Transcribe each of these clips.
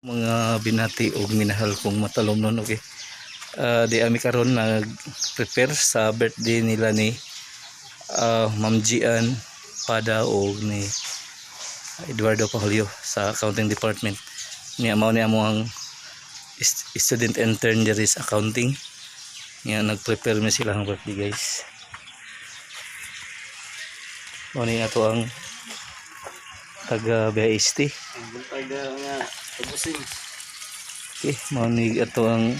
Mga binati og minahal kong matalomnon, okay. Di ami karon nag-prepare sa birthday nila ni Ma'am Gian Pada og ni Eduardo Pajulio sa accounting department. Niya mao ni amo ang student intern diri sa accounting. Niya nag-prepare mi sila ang birthday, guys. Mao ni ato ang taga BIST. Ang buntag nga kabusing. Okay, mao ni ato ang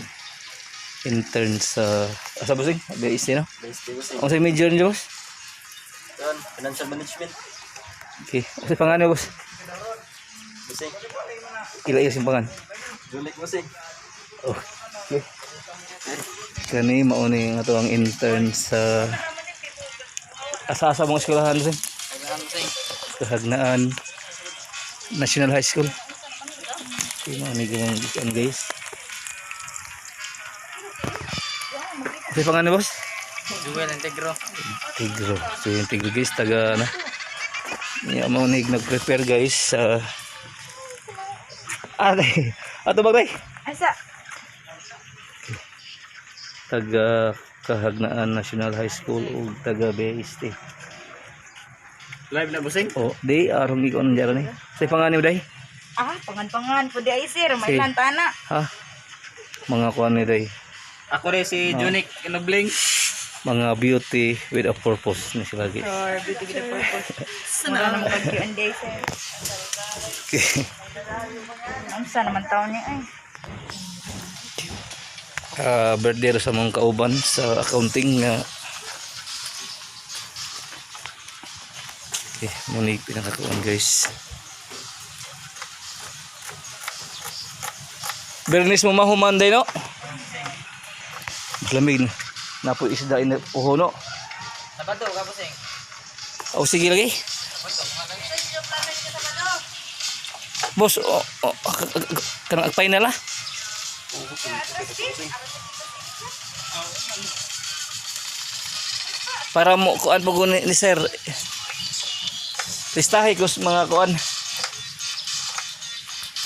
intern sa asa, busing? BIST, no? Best busing. Ang sa major niyo, boss? Yan, financial management. Okay, ang sa pangan niyo, boss? Busing. Ila iyo simpangan. Julik busing. Okay. Kani mao ni ang ato ang intern sa asa-asa mong eskwelahan, bossing? Kailangan busing. Kahagnaan National High School. Okay, mao ni gamang gikan, guys. Ang sa pangan niyo, boss? Joel Integro. Tigro. So yung Tigro, guys, taga na. Niya mo nig nag-prepare, guys, sa Ate, ato ba, guys? Asa? Taga Kahagnaan National High School ug taga BST. Live na busing? O, di arong ikaw nang ni. Sa pangalan ni day? Ah, pangan-pangan po di ay sir, may Si- lantana. Ha? Mga kuan ni day. Ako rin si Junik Inobling. Mga beauty with a purpose ni sila, guys. Sir, beauty with a purpose. Mura naman kag Q&A, sir. Okay. Ang sa naman taon niya ay. Ah, birthday ra sa mga kauban sa accounting nga. Okay, muna yung pinakakuan, guys. Bernis mo mahuman day, no? Mas lamig na. Napoy isda in uho, no? Sabado ka busing. O sige lagi. Boss, oh, kanang agpay na la. Para mo kuan po ko ni sir. Listahe ko sa mga kuan.